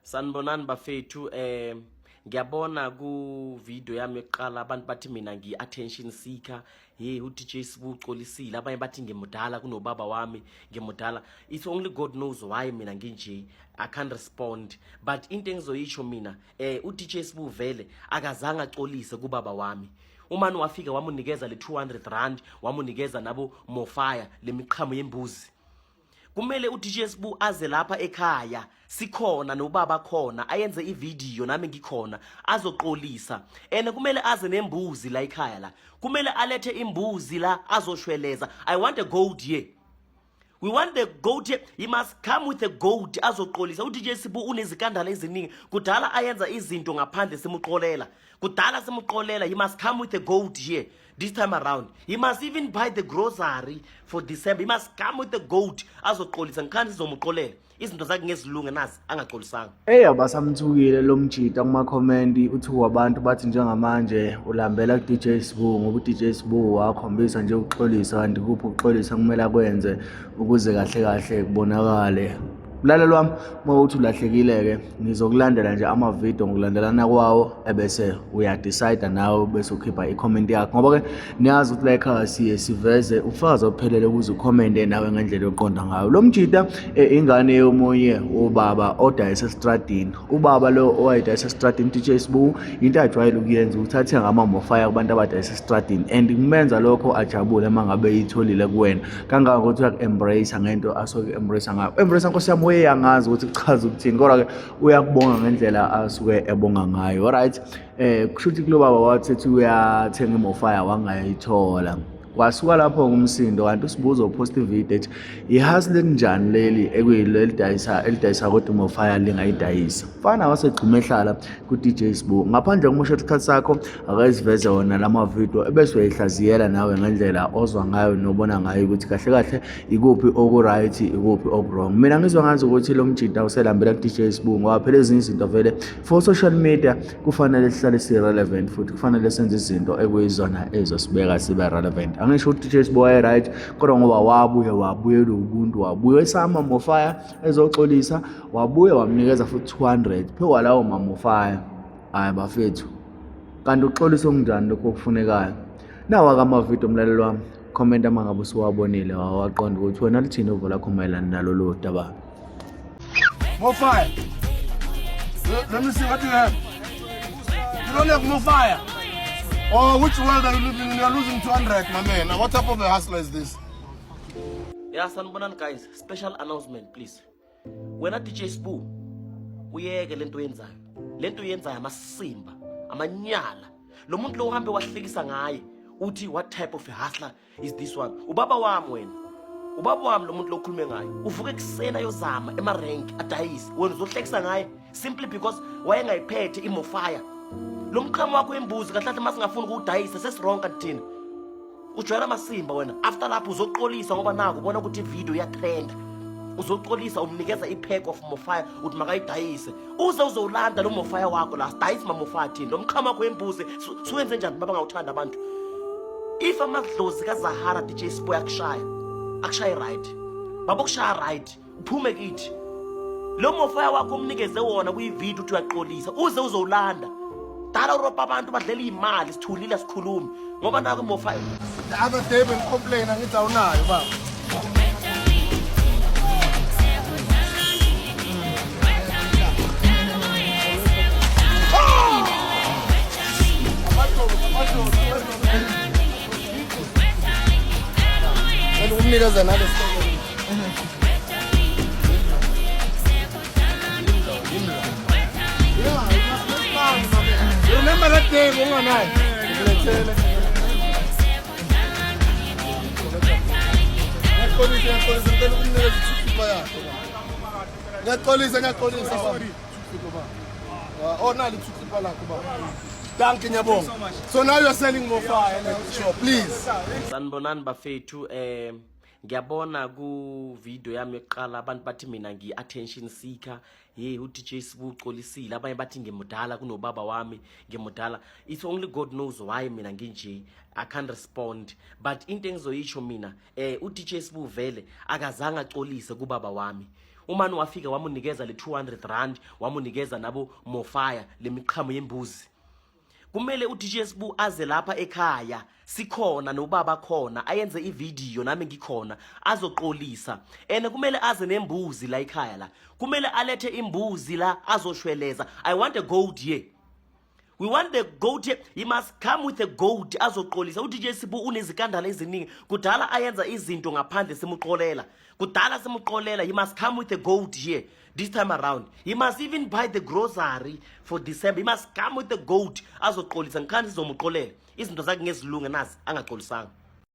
Sanibonani bafethu, ngiyabona ku video yami yokuqala abantu bathi mina ngi attention seeker. Hey, u DJ Sbu uxolisile, abanye bathi ngimudala kunobaba wami, ngimudala. It's only God knows why mina nginje. I can't respond, but into engizoyisho mina, u DJ Sbu vele akazange axolise kubaba wami. Umani wafika wamunikeza le 200 rand, wamunikeza nabo mofaya lemiqhamo yembuzi. Kumele uDJ Sbu aze lapha ekhaya, sikhona nobaba khona, ayenze ivideo nami ngikhona, azoxolisa. And kumele aze nembuzi la ekhaya la, kumele alethe imbuzi la azoshweleza. I want a goat here. We want the goat here. He must come with a goat azoxolisa. UDJ Sbu unezikandala eziningi, kudala ayenza izinto ngaphandle simuxolela, kudala simuxolela. He must come with a goat here this time around. He must even buy the grocery for December. He must come with the goat azoxolisa, ngikhani sizomuxolela izinto zakhe ngezilunge nazi angaxolisanga. Eyi, abasamthukile lo mjita kumakhomenti, uthuka abantu bathi njengamanje ulambela ku-DJ Sbu ngoba u-DJ Sbu wakhombisa nje ukuxolisa, kanti kuphi ukuxolisa kumele akwenze ukuze kahle kahle kubonakale. Mlaleli wami, uma uthi ulahlekile-ke ngizokulandela nje amavidiyo ngokulandelana kwawo, ebese uyadecide nawe bese ukhipha i-comment yakho, ngoba-ke niyazi ukuthi la ekhaya siye siveze ubufakazi obuphelele ukuze ukhomente nawe ngendlela yoqonda ngayo. Lo mjita ingane yomunye ubaba odayisa esitradini. Ubaba lo owayedayisa esitradini, DJ Sbu, into ajwayele ukuyenza ukuthi athenga amamofaya kubantu abadayisa esitradini, and kumenza lokho ajabule uma ngabe eyitholile kuwena, kangangokuthi uyaku-embrace ngento asuke embrace ngayo. Embrace, nkosi yami, uyeyangazi ukuthi kuchaza ukuthini, kodwa-ke uyakubonga ngendlela asuke ebonga ngayo. Alright, kusho ukuthi kulo baba wathi ethi uyathenga imofaya wangayithola, kwasuka lapho ngumsindo. Kanti uSibuzo upost ivideo ethi ihustle elinjani leli ekuyilo elidayisa elidayisa kodwa imofaya lingayidayisa. Mfana wasegxuma ehlala ku-DJ Sbu. Ngaphandle kokumosha isikhathi sakho, akayiziveze wona lama video ebese uyayihlaziyela nawe ngendlela ozwa ngayo nobona ngayo ukuthi kahle kahle ikuphi oku-right, ikuphi oku-wrong. Mina ngizwa ngazi ukuthi lo mjita uselambela ku-DJ Sbu, ngoba phela ezinye izinto vele for social media kufanele sihlale si-relevant, futhi kufanele senze izinto ekuyizona ezosibeka sibe relevant. Angisho ukuthi DJ Sbu waye-right, kodwa ngoba wabuye wabuyela ubuntu, wabuye esama mofaya ezoxolisa, wabuye wamnikeza futhi 200 phe walawo mamofaya. Hhayi bafethu, kanti uxolisa okunjani lokho okufunekayo? Nawa-ke amavidiyo, mlaleli wami, comment uma ngabe usuwabonile wawaqonda ukuthi wena lithini uvo lakho mayelana nalolu daba. More fire. Let me see what you have. You don't have more fire. Oh, which world are you living in? You are losing 200, my man. What type of a hustler is this? Ya, sanibonani guys, special announcement please. Wena DJ Sbu, uyeke lento oyenzayo. Lento oyenzayo amasimba, amanyala. Lo muntu lo uhambe wahlekisa ngaye, uthi what type of a hustler is this one? Ubaba wami wena. Ubaba wami lo muntu lo okhulume ngayo. Uvuka ekuseni ayozama emarenki adayise. Wena uzohlekisa ngaye simply because wayengayiphethe imofaya. Lo mqhamo wakho wembuzi kahle kahle masingafuni ukuwudayisa sesiwrong kanti thina. Ujwayela amasimba wena. After lapho uzoxolisa ngoba naku ubona ukuthi ivideo iyatrenda. Uzoxolisa umnikeza i-pack of mofaya uthi makayidayise, uze uzowulanda lo mofaya wakho la. Sidayise mamofaya thina. Lo mqhamo wakho wembuzi suwenze njani baba ngawuthanda abantu? If amadlozi kaZahara, DJ Sbu, akushaya, akushaye right baba, ukushaya right, uphume kithi. Lo mofaya wakho umnikeze wona kuyividiyo uthi uyaxolisa, uze uzowulanda. Dala uropa abantu badlela iy'mali, sithulile sikhulumi ngoba naku imofaya. The other day bengicomplain ngithi awunayo baba. Umnikeza nale. You remember that day unganayo? Ngilethele. Ngiyaxolisa, ngiyaxolisa, ngicela ukunikeza ithupha yakho. Ngiyaxolisa, ngiyaxolisa baba. Oh, nali ithupha lakho baba. Dankie, ngiyabonga. So now you are selling more fire. Sure, please. Sanibonani bafethu, ngiyabona ku video yami yokuqala abantu bathi mina ngi attention seeker. Hey, u DJ Sbu uxolisile, abanye bathi ngimudala kunobaba wami, ngimudala. It's only God knows why mina nginje. I can't respond, but into engizoyisho mina, u DJ Sbu vele akazange axolise kubaba wami. Umani wafika wamunikeza le 200 rand, wamunikeza nabo mofaya lemiqhamo yembuzi. Kumele uDJ Sbu aze lapha ekhaya, sikhona nobaba khona, ayenze ivideo nami ngikhona, azoxolisa. And kumele aze nembuzi la ekhaya la. Kumele alethe imbuzi la azoshweleza. I want a goat here. We want the goat here. He must come with a goat azoxolisa. UDJ Sbu unezikandala eziningi. Kudala ayenza izinto ngaphandle simuxolela. Kudala simuxolela. He must come with a goat here this time around. He must even buy the grocery for December. He must come with the goat azoxolisa. Ngikhani sizomuxolela. Izinto zakhe ngezilunge nazi angaxolisanga.